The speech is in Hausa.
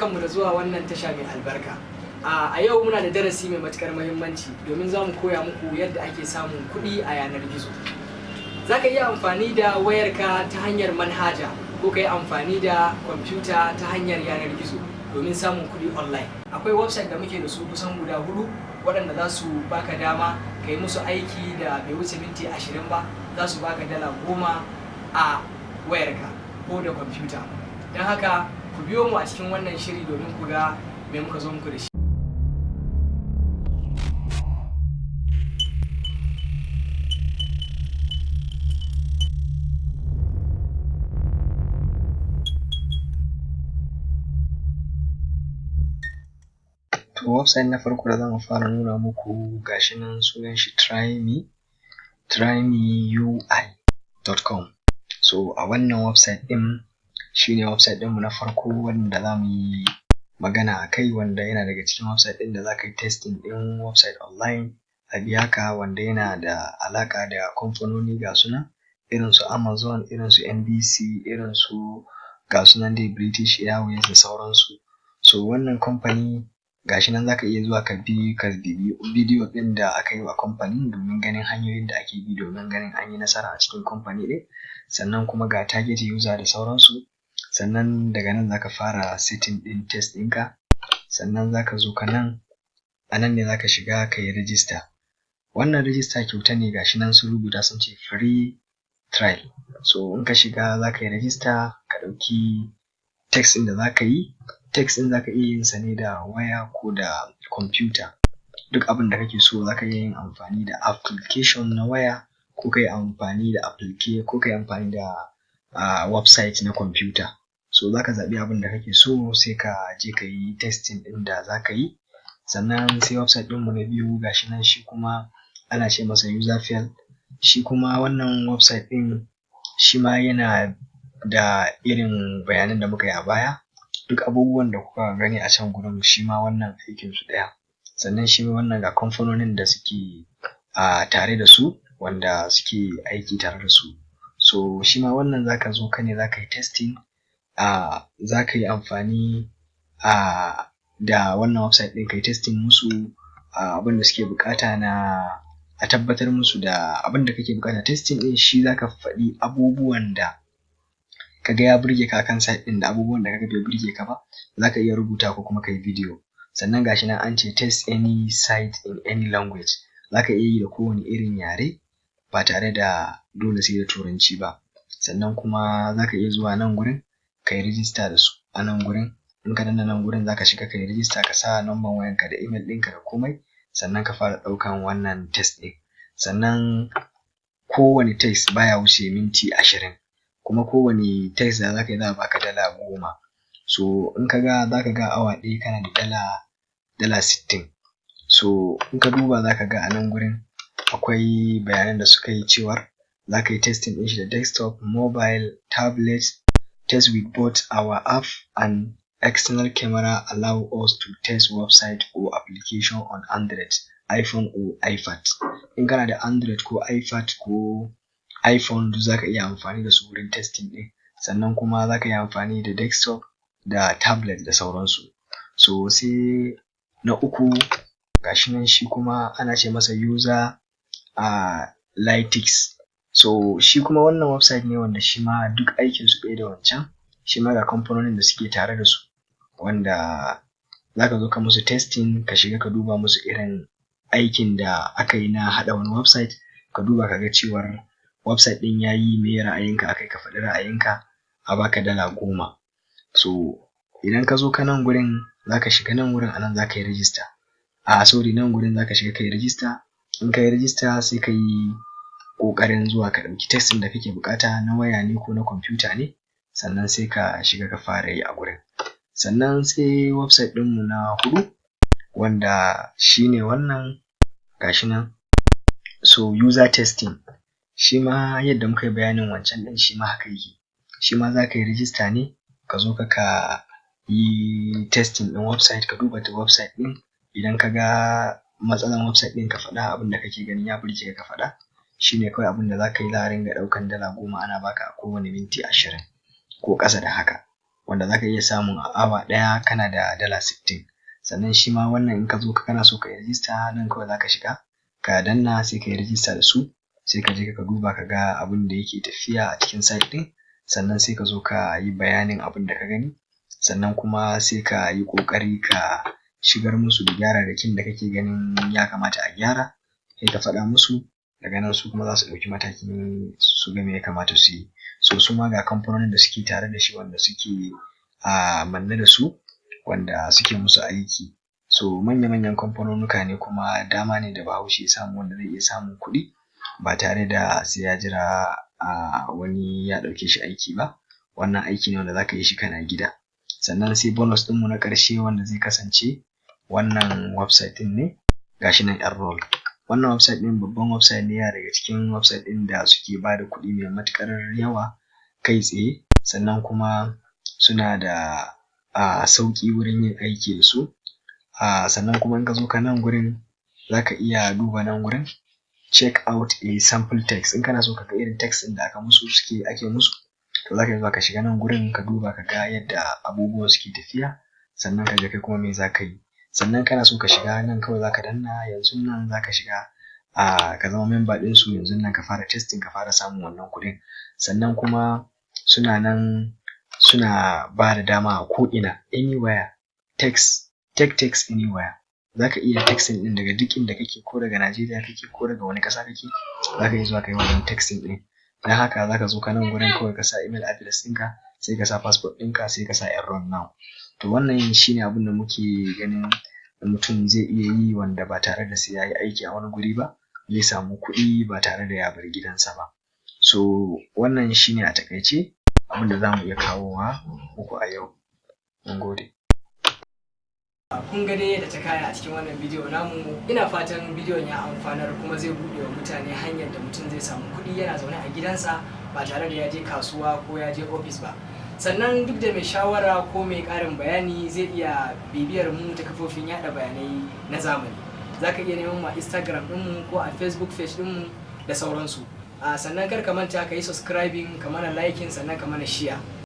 Barkanmu da zuwa wannan tasha mai albarka. A yau muna da darasi mai matukar muhimmanci domin za mu koya muku yadda ake samun kuɗi a yanar gizo. Za ka iya amfani da wayarka ta hanyar manhaja ko ka yi amfani da kwamfuta ta hanyar yanar gizo domin samun kuɗi online. Akwai website da muke da su kusan guda hudu waɗanda za su baka dama ka yi musu aiki da bai wuce minti 20 ba, za su baka $10 a wayarka ko da kwamfuta. Don haka ku biyo mu a cikin wannan shiri domin ku ga me muka zo muku da shi. To, website na farko da zamu fara nuna muku gashi nan, sunan shi tryme trymeui.com. So a wannan website ɗin shine website ɗinmu na farko wanda za mu yi magana a kai, wanda yana daga cikin website ɗin da za ka yi testing ɗin website online a biya ka, wanda yana da alaƙa da kamfanoni ga su nan irin su Amazon, irin su NBC, irin su ga su nan dai British Airways da sauransu. So wannan kamfani gashi nan, za ka iya zuwa ka bi ka bibiyi bidiyo ɗin da aka yi wa kamfanin domin ganin hanyoyin da ake bi domin ganin an yi nasara a cikin kamfani ɗin. Sannan kuma ga target user da sauransu. Sannan daga nan za ka fara setting ɗin test ɗinka. Sannan za ka zo ka nan, a nan ne za ka shiga ka yi register. Wannan register kyauta ne, gashi nan sun rubuta, sun ce free trial. So in ka shiga za ka yi register, ka ɗauki test ɗin da za ka yi. Test ɗin za ka iya yin sa ne da waya ko da kwamfuta, duk abin da kake so. Za ka iya yin amfani da application na waya ko ka yi amfani da ko ka yi amfani da website na kwamfuta. So za ka zaɓi abin da kake so, sai ka je ka yi testing ɗin da za ka yi. Sannan sai website ɗinmu na biyu, gashi nan, shi kuma ana ce masa Userfeel. Shi kuma wannan website ɗin shi ma yana da irin bayanan da muka yi a baya. Duk abubuwan da kuka gani a can gurin, shi ma wannan aikin su ɗaya. Sannan shi ma wannan ga kamfanonin da suke a tare da su, wanda suke aiki tare da su. So shi ma wannan za ka zo ka ne za ka yi testing, za ka yi amfani da wannan website ɗin ka yi testing musu abin da suke buƙata na a tabbatar musu da abin da kake buƙata. Testing ɗin shi za ka faɗi abubuwan da kaga ya burge ka kan site ɗin da abubuwan da kaga bai burge ka ba, za ka iya rubuta ko kuma ka yi bidiyo. Sannan gashi nan an ce test any site in any language, za ka iya yi da kowane irin yare ba tare da dole sai da Turanci ba. Sannan kuma za ka iya zuwa nan gurin ka yi rijista da su. A nan gurin, in ka danna nan gurin, za ka shiga ka yi rijista, ka sa number wayanka da email ɗinka da komai, sannan ka fara ɗaukan wannan test ɗin. Sannan kowane test baya wuce minti 20, kuma kowane test da za ka yi za a baka $10. So in ka ga za ka ga awa ɗaya kana da $60. So in ka duba za ka ga a nan gurin akwai bayanan da suka yi cewar za ka yi testing ɗin shi da desktop, mobile, tablet. Test with both our app and external camera allow us to test website or application on Android, iPhone or iPad. In kana da Android ko iPad ko iPhone, duk za ka iya amfani da su wurin testing ɗin. Sannan kuma za ka iya amfani da desktop da tablet da sauransu. So sai na uku, gashi nan, shi kuma ana ce masa User Lytics. So shi kuma wannan website ne wanda shi ma duk aikin su ɗaya da wancan. Shi ma ga kamfanonin da suke tare da su, wanda za ka zo ka musu testing, ka shiga ka duba musu irin aikin da aka yi na haɗa wani website, ka duba ka ga cewar website ɗin ya yi, meye ra'ayinka akai, ka faɗi ra'ayinka, a baka $10. So idan ka zo ka nan gurin, za ka shiga nan gurin, a nan za ka yi register, a sorry, nan gurin za ka shiga ka yi register. In ka yi register, sai ka yi ƙoƙarin zuwa ka ɗauki test ɗin da kake buƙata, na waya ne ko na kwamfuta ne, sannan sai ka shiga ka fara yi a gurin. Sannan sai website ɗinmu na huɗu, wanda shi ne wannan, gashi nan. So user testing, shi ma yadda muka yi bayanin wancan ɗin, shi ma haka yake. Shi ma za ka yi register ne, ka zo ka yi testing ɗin website, ka duba ta website ɗin. Idan ka ga matsalan website ɗin, ka faɗa abin da kake ganin ya burge ka, ka faɗa. Shi ne kawai abin da za ka yi. Za a ringa ɗaukan $10 ana baka a kowane minti 20 ko ƙasa da haka. Wannan wanda za ka iya samun a awa ɗaya kana da $60. Sannan shi ma wannan, in ka zo kana so ka yi rijista, nan kawai za ka shiga ka danna, sai ka yi rijista da su, sai ka je ka duba ka ga abin da yake tafiya a cikin site ɗin. Sannan sai ka zo ka yi bayanin abin da ka gani, sannan kuma sai ka yi ƙoƙari ka shigar musu da gyararrakin da kake ganin ya kamata a gyara, sai ka faɗa musu. Daga nan su kuma za su ɗauki matakin su ga me ya kamata su yi. So su ma ga kamfanonin da suke tare da shi, wanda suke a manne da su, wanda suke musu aiki. So manya-manyan kamfanonuka ne, kuma dama ne da Bahaushe ya samu wanda zai iya samun kuɗi ba tare da sai ya jira a wani ya ɗauke shi aiki ba. Wannan aiki ne wanda za ka yi shi kana gida. Sannan sai bonus ɗinmu na ƙarshe, wanda zai kasance wannan website ɗin ne, gashi nan, Enroll. Wannan website ɗin babban website ne, yana daga cikin website ɗin da suke ba da kuɗi mai matuƙar yawa kai tsaye. Sannan kuma suna da sauƙi wurin yin aiki da su. Sannan kuma in ka zo ka nan gurin, za ka iya duba nan gurin "check out a sample text". In kana so ka ga irin text ɗin da aka musu, suke ake musu, to za ka iya zuwa ka shiga nan gurin ka duba ka ga yadda abubuwan suke tafiya, sannan ka ga kai kuma me za ka yi. Sannan kana so ka shiga nan, kawai za ka danna yanzun nan za ka shiga ka zama member ɗinsu yanzun nan, ka fara testing, ka fara samun wannan kuɗin. Sannan kuma suna nan suna ba da dama a ko'ina, anywhere text, take text anywhere. Za ka iya texting ɗin daga duk inda kake, ko daga Najeriya kake, ko daga wani ƙasa kake, za ka iya zuwa ka yi wannan texting ɗin. Don haka za ka zo ka nan gurin kawai ka sa email address ɗinka, sai ka sa passport ɗinka, sai ka sa "enroll now". To wannan shine abin da muke ganin mutum zai iya yi wanda ba tare da sai ya yi aiki a wani guri ba, zai samu kuɗi ba tare da ya bar gidansa ba. So wannan shine a taƙaice abin da za mu iya kawowa muku a yau. Mun gode. Kun ga dai yadda ta kaya a cikin wannan bidiyo namu. Ina fatan bidiyon ya amfanar, kuma zai buɗe wa mutane hanyar da mutum zai samu kuɗi yana zaune a gidansa ba tare da ya je kasuwa ko ya je ofis ba. Sannan duk da mai shawara ko mai ƙarin bayani zai iya bibiyar mu ta kafofin yada bayanai na zamani. Za ka iya neman mu a Instagram ɗinmu ko a Facebook page ɗinmu da sauransu. Sannan kar ka manta ka yi subscribing, ka mana liking, sannan ka mana share.